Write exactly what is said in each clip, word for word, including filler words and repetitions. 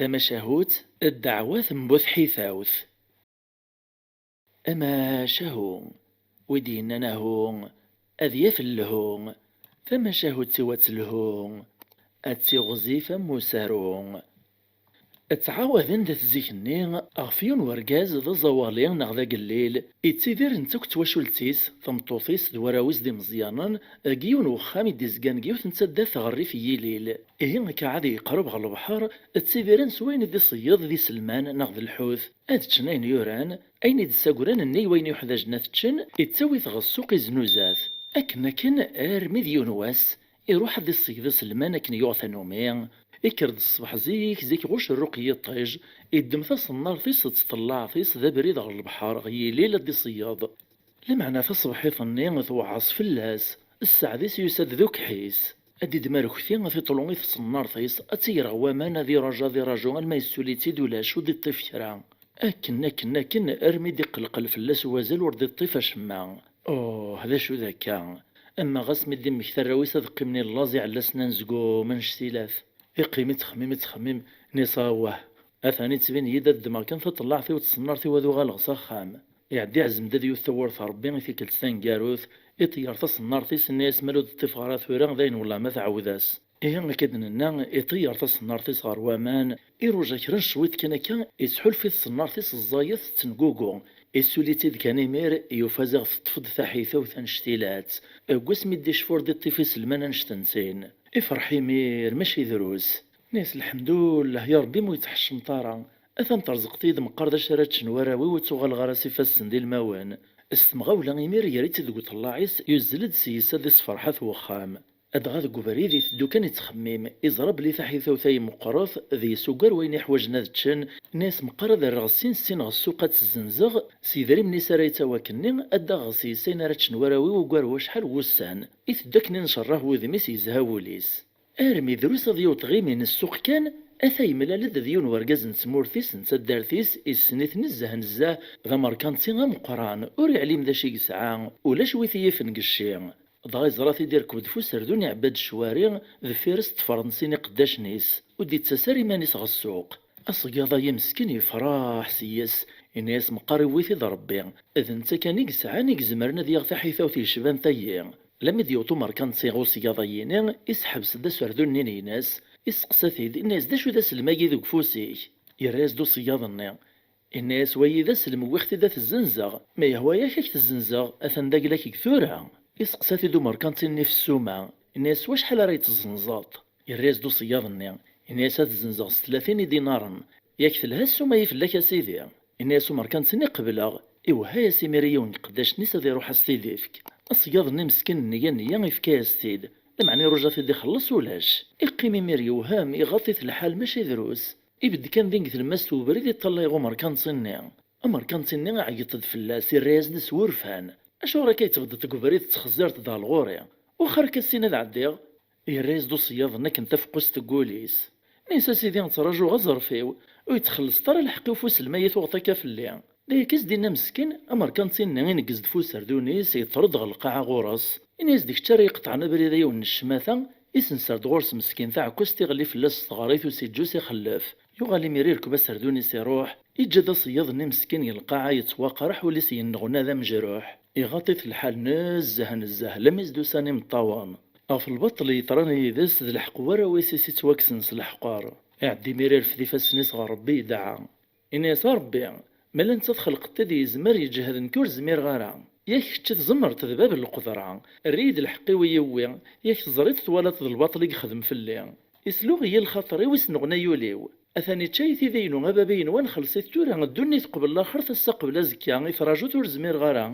Tamacahut, ddeɛwat n bu tḥitawt. Amacahu, wi d-yennan ahu, ad yaf lhu, tamacahut-iw ad telhu, ad tiɣzif am usaru. Ttɛawaden dat zik-nni ɣef yiwen wergaz d aẓawali neɣ d agellil, ittidir netta akk d twacult-is, tameṭṭut-is d warraw-is d imeẓyanen, deg yiwen wexxam i d-izgan deg yiwet n taddart ɣer rrif n yilil. Ihi akka ɛad yeqreb ɣer lebḥer, ttidiren s wayen i d-iṣeyyeḍ d iselman neɣ d lḥut, ad ččen ayen yuran, ayen i d-ssagren nnig wayen yuḥdajen ad t-ččen, ittawi-t ɣer ssuq iznuza-t. Akken akken armi d yiwen wass, iruḥ ad d-iṣeyyed iselman akken yuɣ tanumi, ikker-d ṣṣbeḥ zik zik ɣuc rruq n yiṭij, iddem taṣennart-is d tṭellaɛt-is d abrid ɣer lebḥer ɣer yilil ad d-iṣeyyeḍ. Lameɛna taṣebḥit-nni tewɛeṛ fell-as, sseɛd-is yusa-d d ukeḥḥis. Ad d-idem arekti, tiṭṭlu i tṣennart-is, ad tt-iger ɣer waman, ad iraju, ad iraju, alma yessuli-tt-id ulac, ur d-iṭṭif kra. Akken, akken, akken, armi d-iqelqel fell-as wazal ur d-iṭṭif acemma. Uh, d acu d akka? Ama ɣas mi d-immekta arraw-is ad qqimen i llaẓ iɛella-sen anezgum annect-ilat. Iqqim ittxemmim, ittxemmim, nni-as: "Awah, atan ittbin-iyi-d ad ddmeɣ kan taṭellaɛt-iw d tṣennart-iw ad uɣaleɣ s axxam." Iɛedda iɛzem-d ad yut tawwurt n Ṛebbi i tikkelt taneggarut, iṭeyyer taṣennart-is, inna-yas: "Ma ur d-ṭṭifeɣ ara tura, d ayen wellah ma tɛawed-as." Ihi, akka d-nenna, iṭeyyer taṣennart-is ɣer waman, iruja kra n cwiṭ kan akka, ittḥulfu i tṣennart-is ẓẓayet tettengugu, issuli-tt-id kan imir, yufa ziɣ teṭṭef-d taḥitawt annect-ilat. Deg wasmi d-icfa ur d-iṭṭif iselman annect-nsen. Ifreḥ imir, mačči drus. Nni-as: "Lḥemdullah, ya Ṛebbi, ma ur yi-tḥeccmeḍ ara. Atan terẓeqt-iyi-d meqqar d acu ara ččen warraw-iw, ur ttuɣaleɣ ara s ifassen d ilmawen." S temɣawla imir, yerra-tt-id deg uṭellaɛ-is, yuzzel-d s-yes ad isferḥ at wexxam. Dɣa deg ubrid iteddu kan ittxemmim, iẓra belli taḥitawt-a meqqret, deg-s ugar wayen iḥwaǧen ad ččen, nni-as: "Meqqar ad rreɣ sin sin ɣer ssuq ad tt-zzenzeɣ, s yidrimen-is ara yettawi akkenni, ad d-aɣeɣ s-yes ayen ara ččen warraw-iw ugar wacḥal n wussan." Iteddu akken incerreḥ wudem-is, yezha wul-is. Armi drus ad yaweḍ ɣimin ssuq kan, ata yemlal-d d yiwen wergaz n tmurt-is, n taddart-is, issen-it nezzeh nezzeh, d amerkanti ameqqran, ur iɛlim d acu i yesɛa, ulac wi t-yifen deg cci. Dɣa yeẓra-t-id irkeb-d f userdun, iɛebba-d ccwari, deffir-s ṭṭfren sin iqeddacen-is, ur d-ittas ara iman-is ɣer ssuq. Aṣeggaḍ-ayi meskin yefreḥ s-yes, yenna-yas meqqar iwwi-t-id Ṛebbi, d netta kan i yesɛan i izemren ad yaɣ taḥitawt yecban tayi. Lammi d-yewweḍ umerkanti ɣer uṣeggaḍ-ayini, iseḥbes-d aserdun-nni-ines, isteqsa-t-id, inna-yas: "D acu d aselmay-i deg ufus-ik?" Yerra-yas-d uṣeggaḍ-nni, inna-yas: "Wayi d aselm, wwiɣ-t-id ad t-zzenzeɣ, ma yehwa-yak ad k-t-zzenzeɣ, atan d aglak deg tura." Iseqsa-t-id umerkanti-nni f ssuma, inna-yas: "S wacḥal ara yi-tezzenzeḍ?" Yerra-yas-d uṣeggaḍ-nni, inna-yas: "Ad t-zzenzeɣ s tlatin idinaren." "Yak telha ssuma-yi fell-ak a sidi?" Inna-yas umerkanti-nni: "Qebleɣ." Iwehha-yas imir i yiwen n iqeddacen-is ad iruḥ a s-t-id-ifk. Aṣeggaḍ-nni meskin nniya nniya ifka-yas-t-id, lameɛna iruja ad t-id-ixelleṣ ulac. Iqqim imir yewhem, iɣaḍ-it lḥal mačči drus. Ibedd kan din deg tlemmast n ubrid iṭṭalay ɣer umerkanti-nni. Amerkanti-nni iɛeyyeṭ-d fell-as, irra-yas-d s wurfan: "Acuɣer akka i tbeddeḍ deg ubrid tettxezzireḍ-d ɣer lɣur-i? Wexxer akka ssin ad ɛeddiɣ." Yerra-yas-d uṣeyyaḍ-nni akken tafeqqust deg wul-is. Nni-as: "A sidi, ttrajuɣ aẓref-iw, ur yi-txellṣeḍ ara lḥeqq-iw f uselmay i tuɣeḍ akka fell-i." D ayagi i s-d-inna meskin, amerkanti-nni ineggez-d f userdun-is, yeṭṭer-d ɣer lqaɛa ɣur-s. Ini-as: "D kečč ara iqeṭɛen abrid-a yiwen n ccmata." Isenser-d ɣur-s meskin taɛekkazt, iɣelli fell-as s teɣrit, usiǧǧu s ixellef. Yuɣal imir irkeb aserdun-is iruḥ, iǧǧa-d aṣeyyaḍ-nni meskin deg lqaɛa yettwaqraḥ, ul-is yenneɣna d amejruḥ. Iɣaṭ-it lḥal nezzeh nezzeh, lammi s-d-usan imeṭṭawen. Ɣef lbaṭel yeḍran yid-s, d lḥeqq n warraw-is i s-ittwakksen s leḥqer. Iɛedda imir irfed ifassen-is ɣer Ṛebbi, yedɛa. Ini-as: "A Ṛebbi, ma llan d txelqeḍ-id yezmer yeǧhed, nekk ur zmireɣ ara. Yak kečč i tzemreḍ, d bab n lqedra. Err-iyi-d lḥeqq-iw i yiwwi, yak teẓriḍ twalaḍ d lbaṭel i yexdem fell-i. Isluɣ-iyi lxaṭer-iw, isneɣnay ul-iw. Atan ičča-yi tidi-inu, a baba yenwan xelṣ-it tura, ddunit qbel laxert, ass-a qbel azekka, i trajuḍ ur zmireɣ ara."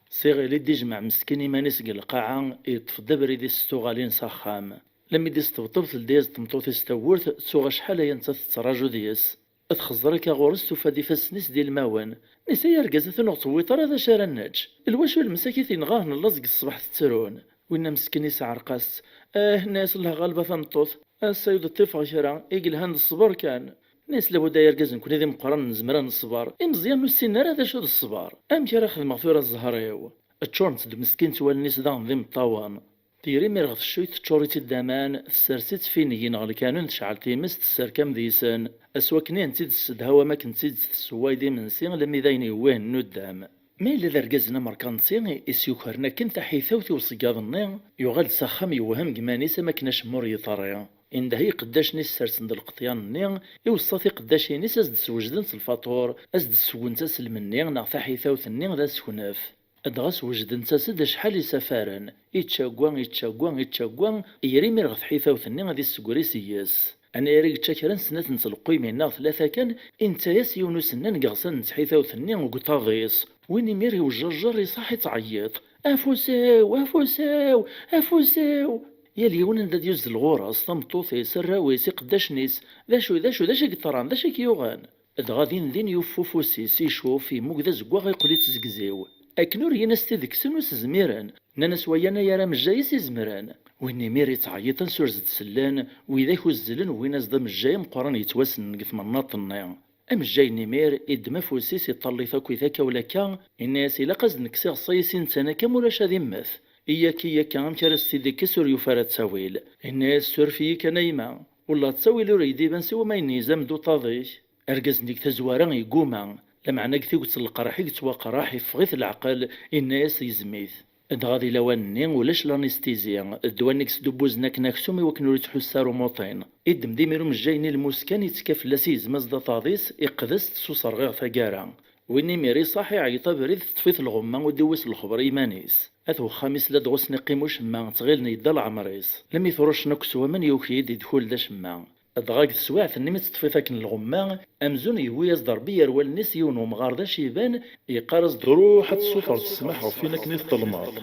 S iɣil i d-ijmeɛ meskin iman-is deg lqaɛa, yeṭṭef-d abrid-is s tuɣalin s axxam. Lammi d-istebṭeb, teldi-yas-d tmeṭṭut-is tawwurt, tuɣ acḥal aya nettat tettraǧu deg-s. Txeẓẓer akka ɣur-s, tufa-d ifassen-is d ilmawen. Nni-as: "Ay argaz, a ten-ur tewwiḍ ara d acu ara nečč? Lwacu lmes-agi i t-yenɣa nellaẓ deg ṣṣbeḥ tettrun?" Winna meskin iseɛreq-as-tt. "Ah," nni-as, "llah ɣaleb a tameṭṭut, ass-a ur d-ṭṭifeɣ kra, i yelhan d ṣṣber kan." Nni-as: "Labud ay argaz, nekkni d imeqqranen nezmer ad neṣber, imeẓyanen ur ssinen ara d acu d ṣṣber. Amek ara xedmeɣ tura zzher-iw?" Ččurent-d meskint wallen-is daɣen d imeṭṭawen. Tiyri mi ɣ teccuy teččur-itt-id d aman, tessers-itt f inigi neɣ lkanun, tecɛel times, tesserkam deg-sen. Ass wakken i tent-id-tessedhawam akken tt-id-tessewway d imensi, almi d ayen yewwihen nuddam. Ma yella d argaz n amerkanti i s-yukren akken taḥitawt i uṣeggaḍ-nni, yuɣal-d s axxam yewhem deg iman-is am akken acemma ur yeḍri. Indeh i iqeddacen-is sersen-d lqeḍyan-nni, iweṣṣa tiqeddacin-is a s-d-swejdent lfaṭur, a s-d-ssewwent aselm-nni neɣ taḥitawt-nni d aseknef. Dɣa swejdent-as-d acḥal isafaren, iččagwa, iččagwa, iččagwa, yir imir ɣef tḥitawt-nni ad issegri seg-s. Anayer i yečča kra n snat n tleqqimin neɣ tlata kan, inetta-yas yiwen usennan deg iɣsan n tḥitawt-nni deg uṭaḍ-is. Win imir iwejjerjer iṣaḥ ittɛeyyiḍ: "Afus-iw! Afus-iw! Afus-iw!" Yal yiwen anda d-yuzzel ɣur-s, tameṭṭut-is, arraw-is, iqeddacen-is: "D acu, d acu, d acu i yeḍran? D acu i k-yuɣen?" Dɣa din din yuffa ufus-is, icuf, yemmug d azeggaɣ, yeqqel-itt zegziw. Akken ur yin as-t-id-kksen ur s-zmiren. Nnan-as wayan ay ara amejjay i s-izemren. Win imir yettɛeyyiḍ ansi ur s-d-sellen, widak uzzlen wwin-as-d amejjay ameqqran yettwassnen deg tmennaḍt-nni. Amejjay-nni imir iddem afus-is, iṭall-it akk i taka u lakka, inna-yas: "Ilaq ad s-d-nekkes iɣeṣṣa-is i netta akka, ma ulac ad immet." "Iyyak, iyyak, amek ara s-t-id-ikkes ur yufi ara ttawil?" Inna-yas: "Suref-iyi kan a yemma, wellah ttawil ur yi-d-iban siwa ma yenna yezam-d uṭaḍ-ik." Argaz-nni deg tazwara yegguma, lameɛna deg tiget n leqraḥ i yettwaqraḥ, iffeɣ-it leɛqel, inna-yas: "Yezm-it." Dɣa di lawan-nni ulac l'anesthésie, ddwa-nni i yesdubbuzen akken aksum i wakken ur yettḥussu ara umuṭin. Iddem-d imir umejjay-nni lmus kan, yettekka fell-as, yezm-as-d aṭaḍ-is, iqqed-as-t s userɣi ɣer taggara. Win imir iṣaḥ, iɛeyyeḍ abrid, teṭṭef-it lɣemma, ur d-iwwis lexber i yiman-is. At wexxam-is la d-ɣusen iqqim ucemma, ttɣilen yedda leɛmer-is. Lmi t-ruccen akk s waman, yuki-d, idkul d acemma. Dɣa deg teswiɛt-nni mi teṭṭef-it akken lɣemma, amzun yewwi-yas-d Rebbi ger wallen-is yiwen wemɣar d aciban, yeqqar-as-d: "Ruḥ ad tessutreḍ ssmaḥ ɣef win akken i tḍelmeḍ.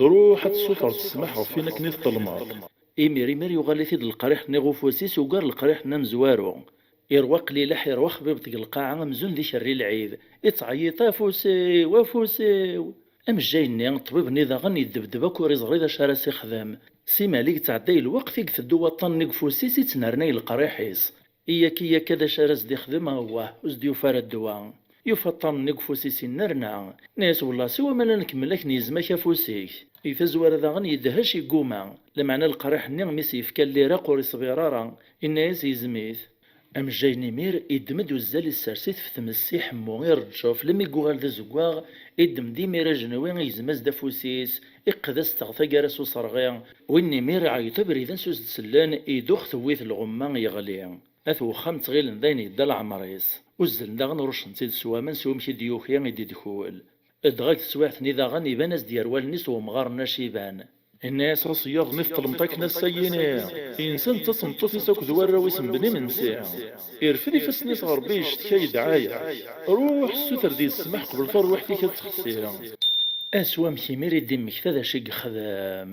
Ruḥ ad tessutreḍ ssmaḥ ɣef win akken i tḍelmeḍ." Imir imir yuɣal-it-id leqriḥ-nni ɣef ufus-is ugar leqriḥ-nni amezwaru. Irwa aqlileḥ, irwa axbibeṭ deg lqaɛa amzun d ikerri lɛid. Ittɛeyyiṭ: "Afus-iw! Afus-iw!" Amejjay-nni, ṭṭbib-nni daɣen, yeddebdeb akk ur iẓri d acu ara s-ixdem. Simali yettɛedday lweqt i iteddu waṭṭan-nni deg ufus-is, ittnernay leqriḥ-is. Iyyak, iyyak, d acu ara s-d-ixdem? Awah, ur s-d-yufi ara ddwa. Yufa aṭṭan-nni deg ufus-is innerna. Inna-yas: "Wellah siwa ma la nkemmel ad k-nyezmek afus-ik." Di tazwara daɣen yedhec, yegguma, lameɛna leqriḥ-nni mi s-yefka lliraq ur iṣbir ara. Inna-yas: "Yezm-it." Amejjay-nni imir iddem-d uzzal, issers-it f tmes, iḥemmu, ireǧǧef, lemmi yuɣal d azeggaɣ, iddem-d imir ajenwi, igzem-as-d afus-is, iqqed-as-t ɣer taggara s userɣi. Win imir iɛeyyeḍ abrid ansi ur s-d-sellen, idux tewwi-t lɣemma, yeɣli. At wexxam ttɣilen d ayen yedda leɛmer-is. Uzzlen daɣen ruccen-t-id s waman s wamek i d-yuki, i d-idkul. Dɣa deg teswiɛt-nni daɣen iban-as-d ger wallen-is wemɣar-nni aciban. Inna-yas: "A ṣeyyaḍ, mi teṭṭlemt akken ass-a yini, yensa netta d tmeṭṭut-is akked warraw-is mebla imensi. Irfed ifassen-is ɣer Rebbi, yeccetka-yi-d: 'Ɛayeɣ, ruḥ ssuter-d yes ssmaḥ qbel tarwiḥt-ik ad texsi.'" Ass wamek imir i d-immekta d acu i yexdem.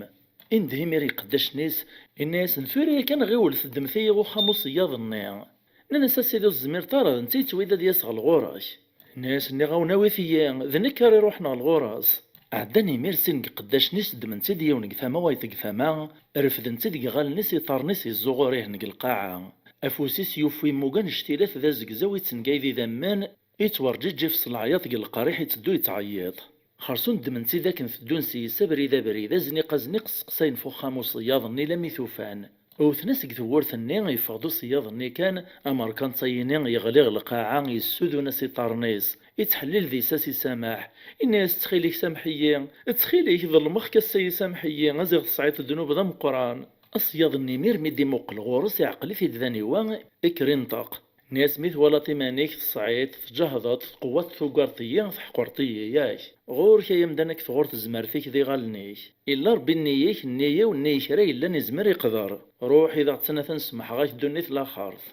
Indeh imir iqeddacen-is, inna-yasen: "Tura yakan ɣiwlet ddmet-iyi ɣer uxxam uṣeyyaḍ-nni." Nnan-as: "A Sidi, ur tezmireḍ ara, d netta yettwid ad yas ɣer ɣur-k." Inna-yas: "Nniɣ-awen awit-iyi, d nekk ara iruḥen ɣer ɣur-s." Ɛeddan imir sin deg iqeddacen-is, ddmen-tt-id yiwen deg tama wayeḍ deg tama, refden-tt-id deg iɣallen-is, iṭarren-is izzuɣur ihen deg lqaɛa. Afus-is yuffi immug annect-ilat d azegzaw, ittengay d idammen, ittwerǧiǧif s leɛyaḍ deg leqriḥ, iteddu yettɛeyyiḍ. Xerṣun ddmen-tt-id akken teddun s-yes abrid abrid, azniq azniq, sseqsayen f uxxam uṣeyyaḍ-nni lammi t-ufan. Wten-as deg tewwurt-nni, yeffeɣ-d uṣeyyaḍ-nni kan, amerkanti-ini, yeɣli ɣer lqaɛa, yessudun-as iṭarren-is, ittḥellil deg-s a s-isamaḥ. Inna-yas: "Ttxil-k, samḥ-iyi, ttxil-k, ḍelmeɣ-k ass-a, samḥ-iyi, a ziɣ tesɛiḍ ddnub d ameqqran." Aṣeyyaḍ-nni imir mi d-imuqel ɣur-s, iɛqel-it-id d aniwa, ikker inṭeq. Nni-as: "Mi twalaḍ iman-ik tesɛiḍ, tǧehdeḍ, tqewwaḍ, tugareḍ-iyi, tḥeqreḍ-iyi, yak? Ɣur-k ay amdan ad k-tɣur tezmert-ik d iɣallen-ik. Illa Ṛebbi nniya-k, nniya-w, nniya kra yellan izmer iqder. Ruḥ, i d aɣ-ttnatan, semmḥeɣ-ak ddunit laxert."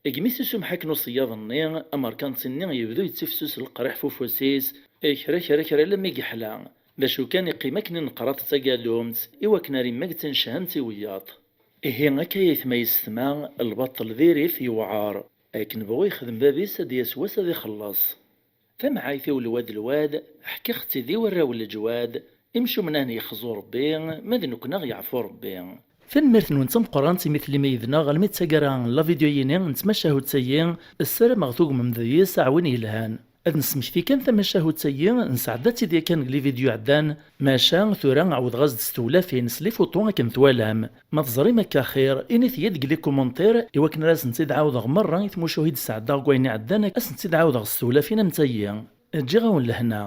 Deg mi s-isumeḥ akken uṣeyyaḍ-nni, amerkanti-nni yebdu yettifsus leqriḥ f ufus-is, kra, kra, kra, alammi yeḥla. D acu kan, iqqim akken i neqqar-t d tagadumt, i wakken ar imma i yettnechan d tiweyyaḍt. Ihi akka ay aytma yessetma, lbaṭel diri-t yewɛer. Akken bɣu yexdem bab-is, ad d-yas wass ad ixelleṣ. Tamɛayt-iw lwad lwad, ḥkiɣ-tt-id i warraw n leǧwad, imcumen a ten-yexzu Rebbi, ma d nekkni a ɣ-yeɛfu Rebbi. Tanemmirt-nwen d tameqqrant imi tellim yid-neɣ almi d taggara n la vidéo-yini n tmacahut-agi, ssarameɣ tugmem deg-s aɛwin yelhan. Ad nesmekti kan tamacahut-agi, nesɛedda-tt-id yakan deg les vidéos iɛeddan, maca tura ɛawdeɣ-as-d s tewlafin, s les photos akken twalam. Ma teẓrim akka xir, init-iyi-d deg les commentaires, iwakken ara asen-tt-id-ɛawdeɣ merra i tmucuha i d-sɛeddaɣ deg wayen iɛeddan, ad asen-tt-id-ɛawdeɣ s tewlafin am tagi. Ǧǧiɣ-awen lehna.